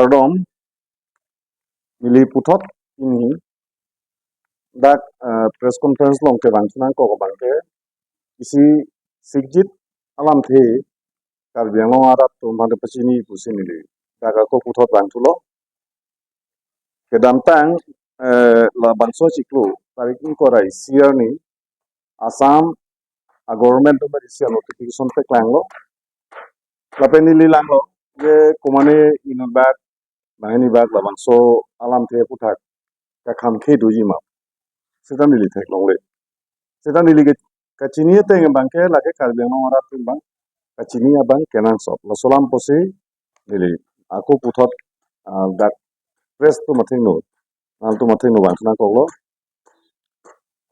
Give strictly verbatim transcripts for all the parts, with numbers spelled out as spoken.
Kardom, neli puthot pini dak, eh, press conference along kevang nangkok abangke isi sikjit alamthe Karbi Anglong arat atum aphan pachini pusi neli dak ako puthot vangthulo. Kedamtang, eh, labangso achiklo tarik ingkoi ra isi arni Assam a-government atum isi notification paklanglo. Lapen neli langlo je komatne inut bak, banghini bak labangso alamthe aputhak kakham ke doji ma, seta neli theklongle. Seta neli ke kachini ateng abangke lake Karbi Anglong arat atum abang kachini abang kenangsot. Laso alam pusi neli ako puthot, ah, dak press atum athengno, nangtum athengno vang nangkoklo.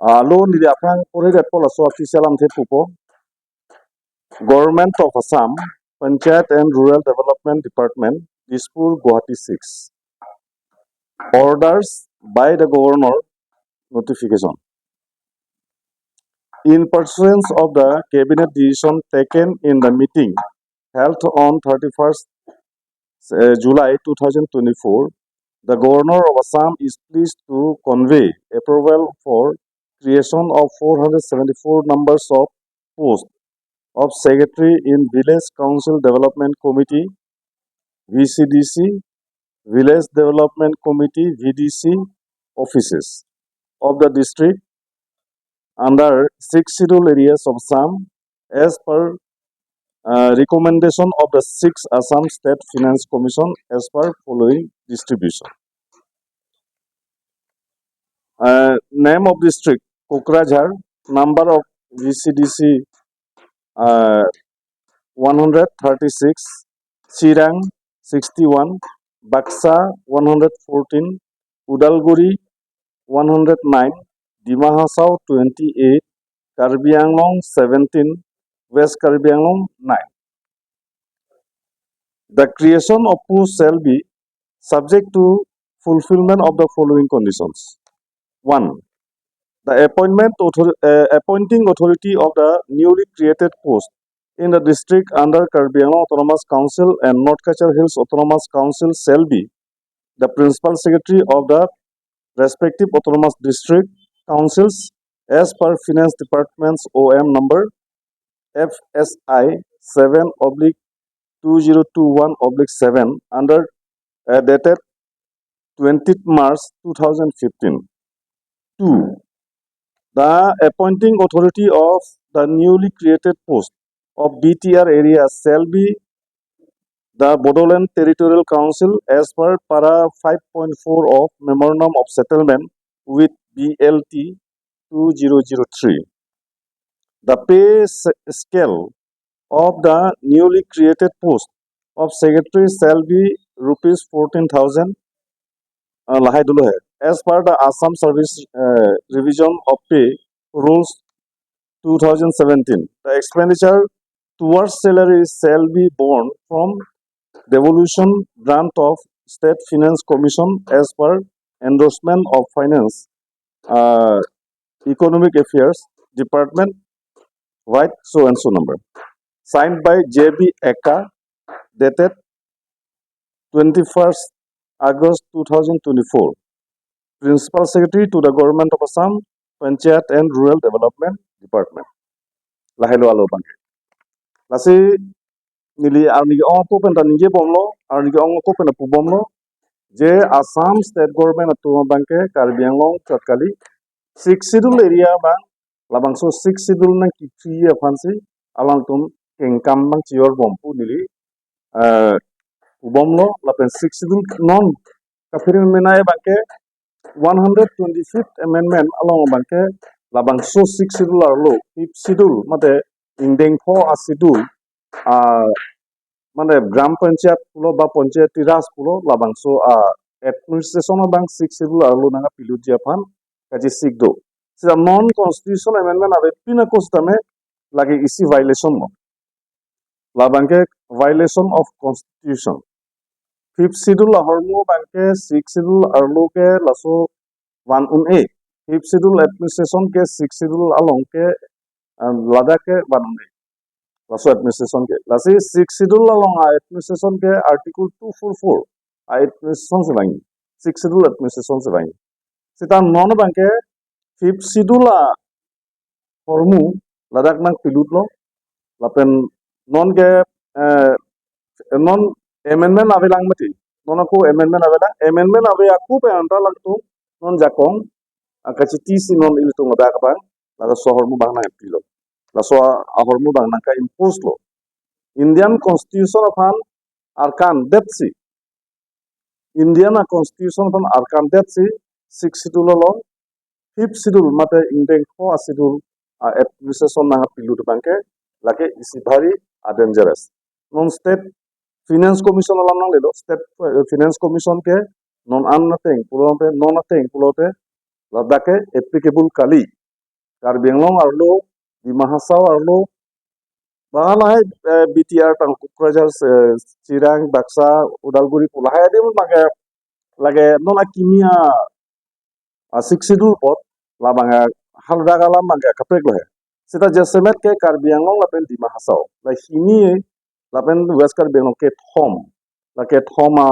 Alo neli aphrang porhedetpo, laso official alamthe pupo. Government of Assam, Panchayat and Rural Development Department, Dispur, Guwahati six. Orders by the Governor, notification. In pursuance of the cabinet decision taken in the meeting held on thirty-first, uh, July two thousand twenty-four, the Governor of Assam is pleased to convey approval for creation of four hundred seventy-four numbers of posts of Secretary in Village Council Development Committee, V C D C, Village Development Committee, V D C offices of the district under six schedule areas of Assam as per, uh, recommendation of the six Assam State Finance Commission as per following distribution. Uh, name of district, Kokrajhar, number of V C D C, uh, one hundred thirty-six, Chirang sixty-one, Baksa one hundred fourteen, Udalguri one hundred nine, Dima Hasao twenty-eight, Karbi Anglong seventeen, West Karbi Anglong nine. The creation of post shall be subject to fulfillment of the following conditions. One, the appointment author-, uh, appointing authority of the newly created post in the district under Karbi Anglong Autonomous Council and North Cachar Hills Autonomous Council shall be the principal secretary of the respective autonomous district councils as per Finance Department's O M number F S I seven oblique two zero two one oblique seven under, uh, dated twentieth March two thousand fifteen. Two, the appointing authority of the newly created post of B T R area shall be the Bodoland Territorial Council as per para five point four of Memorandum of Settlement with B L T two zero zero three. The pay s-, scale of the newly created post of secretary shall be rupees fourteen thousand, uh, lahai dolo hai, as per the Assam Service, uh, Revision of Pay Rules two thousand seventeen. The expenditure towards salary shall be borne from devolution grant of State Finance Commission as per endorsement of Finance, uh, Economic Affairs Department, right, so and so number. Signed by J B Eka, dated twenty-first August two thousand twenty-four. Principal Secretary to the Government of Assam, Panchayat and Rural Development Department. Lahelo alo abangke. Lasi neli arni ke-ong ako pen ta ningjebomlo, arni ke-ong ako pen ta pubomlo, je Assam State Government atum abangke Karbi Anglong chot kali, Sixth Schedule area abang, labangso Sixth Schedule nangkephi aphansi alangtum kengkam abang chior bom pu neli, eh, pubomlo, lapen Sixth Schedule non kaphirin menai abangke one hundred twenty-fifth Amendment along abangke labangso Sixth Schedule arlo, Fifth Schedule, mate ingdeng pho a-schedule, ah, mane Gram Panchayat pulo ba Panchayati Raj pulo, labangso a-administration abang Sixth Schedule arlo nangkapilutji aphan kachesik do. Seta non constitution amendment avepin ako sitame lake isi violation lo. Labangke violation of constitution. Fifth Schedule ahormu abangke Sixth Schedule arlo ke laso van un-e. Fifth Schedule administration ke Sixth Schedule along ke, em, ladak ke van un-e. Laso administration ke. Lasi Sixth Schedule along a-administration ke Article two four four. a administration si vangji, Sixth Schedule administration si vangji. Seta non abangke Fifth Schedule ahormu ladak nangpilutlo, lapen non ke, eh, non amendment avelang mati, non ako amendment avelang, amendment ave ako pen anta alangtum non jakong akachiti si non ilitum ladak abang laso ahormu abang nangpilo, laso ahormu abang nangka-impose lo. Indian Constitution aphan arkan detsi, Indian a Constitution aphan arkan detsi Sixth Schedule along Fifth Schedule mate ingdeng pho a schedule a administration nangpilut abangke lake isi bhari a dangerous. Non State Finance Commission alam nanglelo, State, eh, Finance Commission ke non an ateng pulote, non ateng pulote ladak ke applicable kali. Karbi Anglong arlo, Dima Hasao arlo, bang lahai, eh, B T R tang Kokrajhar, eh, Chirang, Baksa, Udalguri pu lahai adim abangke lake non akimi a, a Sixth Schedule apot labang a haladak alam abangke kaprek lo he. Seta jasemet ke Karbi Anglong lapen Dima Hasao, la hini lapen West Karbi Anglong kethom, la kethom a,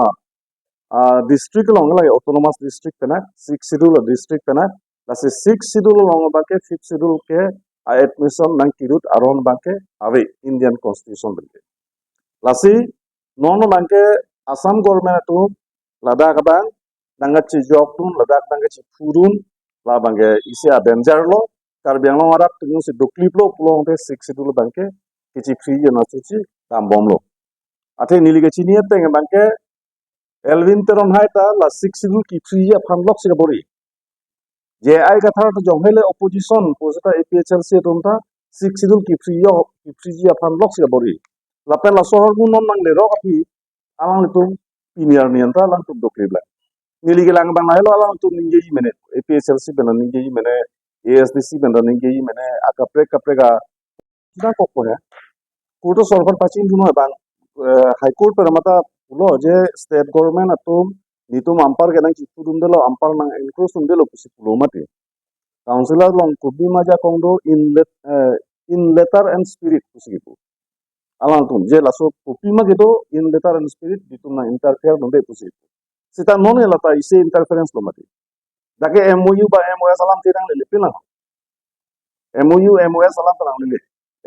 a district along lake autonomous district pen a, Sixth Schedule a district pen a, lasi Sixth Schedule along abangke Fifth Schedule ke a administration nangkirut aron abangke ave Indian Constitution pen ke. Lasi non abangke Assam government atum ladak abang nangkachejokdun, ladak nangkachephudun, labangke isi a danger lo, Karbi Anglong arat atum si dokliplo pulote Sixth Schedule abangke kachephriji ana chuchi dambomlo. Athe neli kachini ateng abangke Elwin Teron hai ta la Sixth Schedule kephriji aphan loksi kabor-i. J I Kathar ta jong hele opposition pu seta A P H L C atum ta Sixth Schedule kephriji, kephriji aphan loksi kabor-i. Lapen laso ahormu non nanglerok aphi alanglitum pini arni anta alangtum dokliplang. Neli kelang abang lahelo, alangtum ningjeji mene, A P H L C pen ningjeji mene, A S D C pen ningjeji mene, akaprek kaprek a nangkokpo he. Court asor aphan pachini dunnon abang, eh, High Court pen mate pulo je state government atum netum anpar ke nangchephudundelo, anpar nang-encroachedundelo pusi pulo mati. Councillor along kopima ajakong do in let-, eh, in letter and spirit pusi kipu. Alangtum je laso kopima kedo in letter and spirit, netum nang-interferedunde pusi kipu. Seta non ke lata isi interference lo mati. Dak ke M O U ba M O S alam ta nanglele, pini M O U, M O S alam ta nanglele.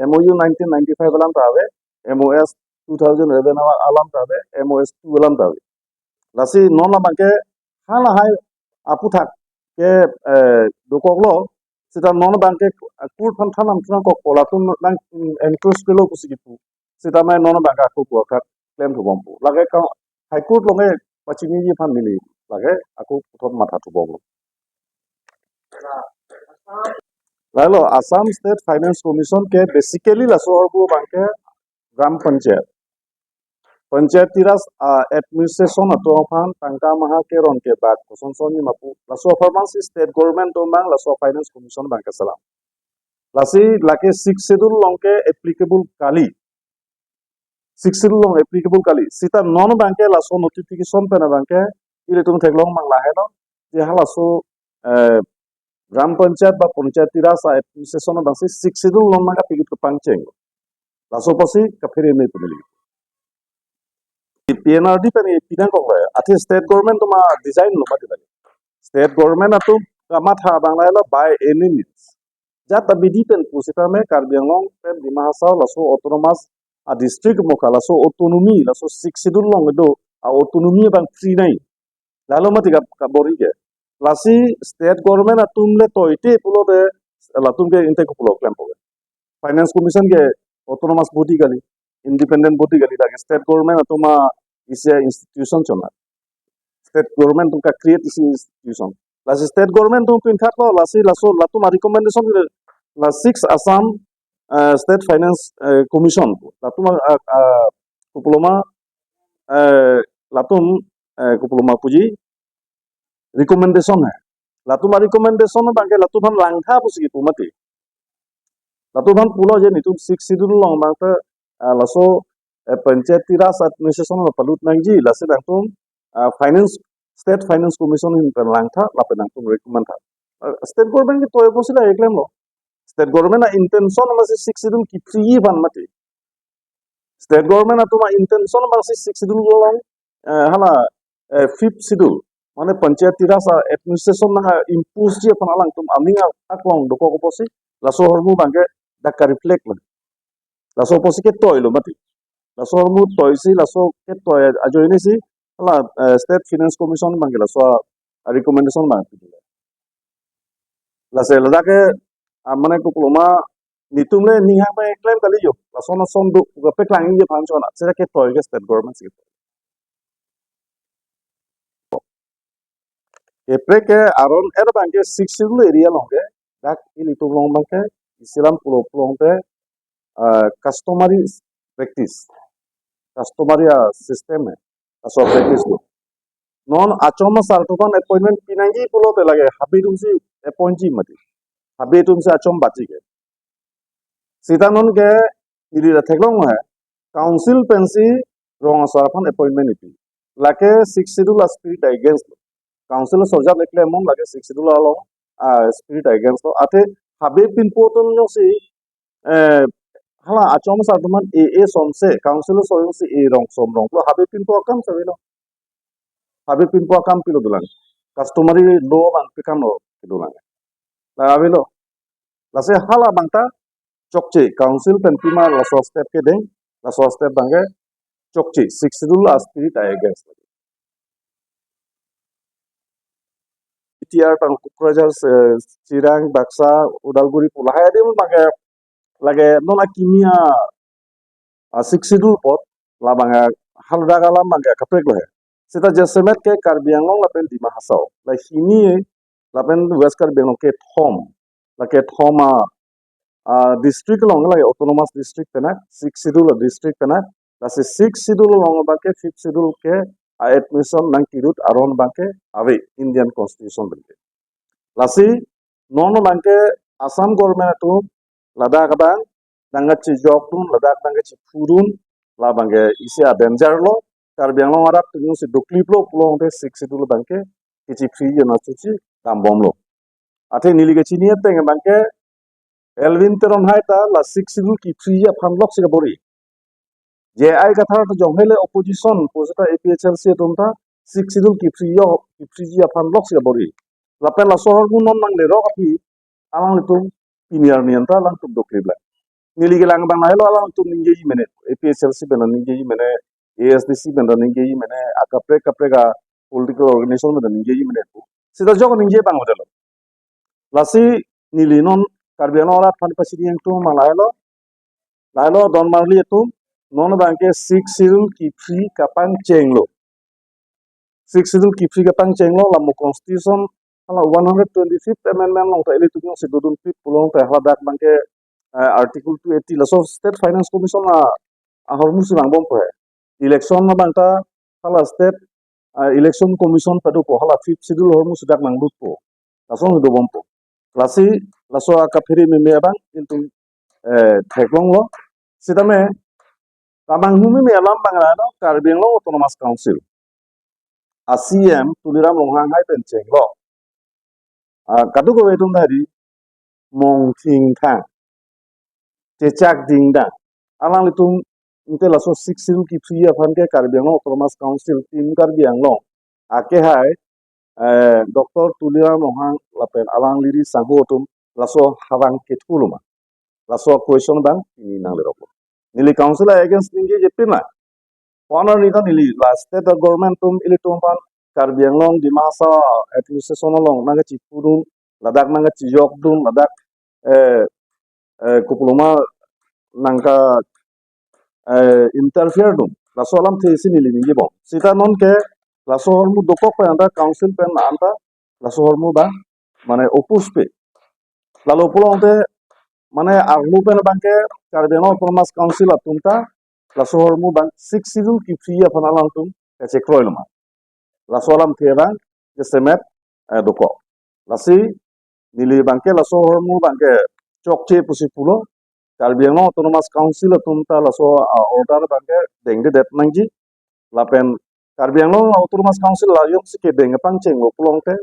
M O U nineteen ninety-five alam ta ave, M O S two thousand eleven alam ta ave, M O S two alam ta ave. Lasi non abangke halahai aphuthak ke, eh, dokoklo, seta non abangke court aphan than nangthan nangkokpo, latum nang-encroachelo pusi kipu. Seta mai non abangke ako pu athak klemthubompo. Lake ka High Court along ke pachiniji aphan neli lake ako puthot mathathubomlo. Lahelo Assam State Finance Commission ke basically laso ahormu abangke Gram Panchayat, Panchayati Raj, ah, administration atum aphan tangka maha keron kebak kosonson ni mapu, laso apharman si state government atum abang laso Finance Commission abangke selam. Lasi lake Sixth Schedule along ke applicable kali. Sixth Schedule along applicable kali. Seta non abangke laso notification pen abangke ilitum theklong abang lahelo je halaso, eh, Gram Panchayat ba Panchayati Raj a administration abangsi Sixth Schedule along nangkapilut kepangcheng. Laso apotsi kaphere me pu neli. P N R D pen pidang kok le. Athe state government atum a-design lo mati lake. State government atum kamatha abang lahelo by any means. Jat abidi pen pu seta me Karbi Anglong pen Dima Hasao laso autonomous a district mo ka laso autonomy, laso Sixth Schedule along do a-autonomy abang free nai. Lalo mati ka, kabor-i ke. Lasi state government atum le toite pulote latum ke ingte kopulo klempo ke. Finance Commission ke autonomous body kali, independent body kali, lake state government atum a isi institution chona. State government atum ka-create isi institution. Lasi state government atum pinthat lo, lasi laso latum a-recommendation ke la Six Assam, eh, State Finance, eh, Commission. Latum a, a, a, kopulo ma, eh, latum, eh, kopulo ma puji recommendation hai. Latum a-recommendation abangke latum aphan langtha pusi kipu mati. Latum aphan pulo je netum Sixth Schedule along abang ta, ah, laso, eh, Panchayati Raj administration along palut nangji, lasi nangtum, ah, Finance, State Finance Commission ahin pen langtha, lapen nangtum recommend tha. Ah, state government ke toipo si la klemlo. State government a-intention abangsi Sixth Schedule kephriji aphan mati. State government atum a-intention abangsi Sixth Schedule along, eh, hala eh, fifth schedule, mane Panchayati Raj a administration nang imposeji aphan alangtum aning aklong dokok apotsi laso ahormu abangke dak ka-reflect lo. Laso apotsi ketoilo mati. Laso ahormu toisi, laso ketoi ajoinesi hala, eh, State Finance Commission abangke laso a-recommendation abang. Lasi ladak ke, ah, mane kokloma netum le ninghang pen klem kali jo. Lason ason do, puga peklangji aphan chona. Seta ketoi ke state government si. Kaprek ke aron er abangke sixth schedule area along ke, dak ilitum along abangke, isilam pulo pulote, ah, customary practice, customary, ah, system hai, laso practice lo. Non achom asar atum aphan appointment pinangji pulote lake habit atumsi appointji mati. Habit atumsi achom batji ke. Seta non ke neli ta theklong hai, council pensi rong asar aphan appointment ipi. Lake sixth schedule a-spirit against lo. Council asor ajat le klem non, lake sixth schedule along a-spirit against lo. Athe habe pinpo atum jongsi, eh, hala achom asar atum aphan e, e somse, council asor jongsi e rong som rong pulo, habe pinpo akam si avelo. Habe pinpo akam pilo dolang. Customary law abang pi akam lo kedolang. La avelo. Lasi hala abang ta chokche, council pen pima laso step kedeng, laso step abangke chokche, sixth schedule a-spirit a-against. T R tang Kokrajhar, eh, Chirang, Baksa, Udalguri pu lahai adim abangke lake non akimi a, ah, sixth schedule apot, labang, ah, haladak alam abangke kaprek lo hai. Seta jasemet ke Karbi Anglong lapen Dima Hasao, la hini lapen West Karbi Anglong kethom, la kethom a, ah, district along, la autonomous district pen a, sixth schedule a-district pen a, lasi sixth schedule along abangke fifth schedule ke a-admission nangkerut aron abangke ave Indian Constitution pen ke. Lasi non abangke Assam government atum ladak abang nangkachijokdun, ladak nangkachiphudun, labangke isi a-danger lo, Karbi Anglong arat atum jongsi dokliplo pulote sixth schedule abangke kachiphi jena chuchi dambomlo. Athe neli kachini ateng abangke Elwin Teron hai ta la sixth schedule kiphi aphan loksi kabor-i. J I Kathar ta jong hele opposition pu seta A P H L C atum ta sixth schedule kiphi yo, kiphi aphan loksi kabor-i. Lapen laso ahormu non nanglerok aphi alanglitum pini arni anta alangtum doklip lang. Neli kelang abang lahelo, alangtum ningjeji mene, A P H L C pen ningjeji mene, A S D C pen ningjeji mene, akaprek kaprek a-political organization pen ningjeji mene. Seta jok ningje abang hotel. Lasi neli non Karbi Anglong arat aphan pachini ingtung ma lahelo. Lahelo don marli atum, non abangke sixth schedule kiphi kapangchenglo. Sixth schedule kiphi kapangchenglo, lamo constitution hala one hundred twenty-fifth amendment along ta ilitum jongsi dodunpik pulote haladak abangke, eh, article two eighty laso State Finance Commission a, ahormu si vangbompo hai. Election abang ta hala state, ah, election commission padopo, hala fifth schedule ahormu si dak nanglutpo. Lason dobompo. Lasi laso akaphere meme abang ilitum, eh, theklonglo. Sitame lamang hu meme alam abang lahelo, Karbi Anglong Autonomous Council a-C E M Tuliram Ronghang hai pen chenglo. Ah, kadokave atum ta hari mongthingthang, chechak dingdang. Alanglitum inte laso sixth schedule kiphi aphan ke Karbi Anglong Autonomous Council, Team Karbi Anglong akehai, eh, Doctor Tuliram Ronghang lapen alangli ri sangho atum laso habang kethulo ma? Laso question abang pini nanglerok. Neli council against ningjeje pin ma? Pon arni ta neli la state government atum ilitum aphan Karbi Anglong, Dima Hasao administration along nangkachiphudun, ladak nangkachijokdun, ladak, eh, eh, kokloma nangka, eh, interfere dun. Laso alamthe si neli ningjebom. Seta non ke laso ahormu dokok pen anta council pen anta laso ahormu abang mane oppose pe. Lalo pulote mane arlo pen abangke Karbi Anglong Autonomous Council atum ta laso ahormu abang sixth schedule kiphi aphan alangtum kachekroilo ma? Laso alamthe abang jasemet, eh, dokok. Lasi neli abangke laso ahormu abangke chokche pusi pulo. Karbi Anglong Autonomous Council atum ta laso, ah, order abangke dengdedet nangji. Lapen Karbi Anglong Autonomous Council la jongsi kedeng kapangchenglo pulote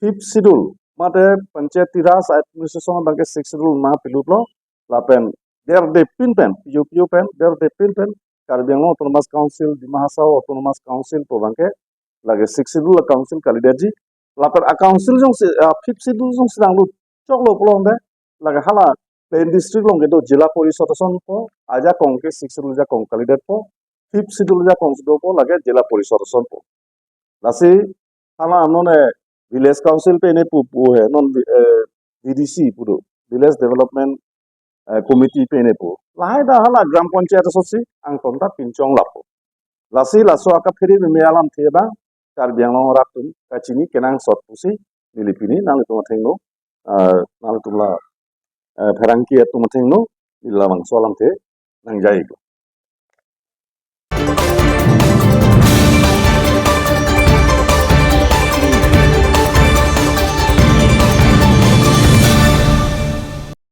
fifth schedule mate Panchayati Raj administration abangke sixth schedule nangpilutlo. Lapen derdepin pen, P U P U pen, derdepin pen Karbi Anglong Autonomous Council, Dima Hasao Autonomous Council pu abangke lake Sixth Schedule a council kalidetji. Lapen a council jongsi, ah, Fifth Schedule jongsi nanglut choklo pulote, lake hala plain district along kedo Jila Parishad asonpo, ajakong ke Sixth Schedule ajakong kalidetpo, Fifth Schedule ajakong si dopo, lake Jila Parishad asonpo. Lasi hala non, eh, village council pen epu pu he, non, eh, V D C pu do, village development, eh, committee pen epu. Lahai ta hala gram panchayat asonsi angton ta pinchong lapo. Lasi laso akaphere meme alamthe abang Karbi Anglong arat atum kachini kenangsot pusi neli pini nanglitum athengno, eh, nanglitum la, eh, pherangke atum athengno neli labangso alamthe nangjai ko.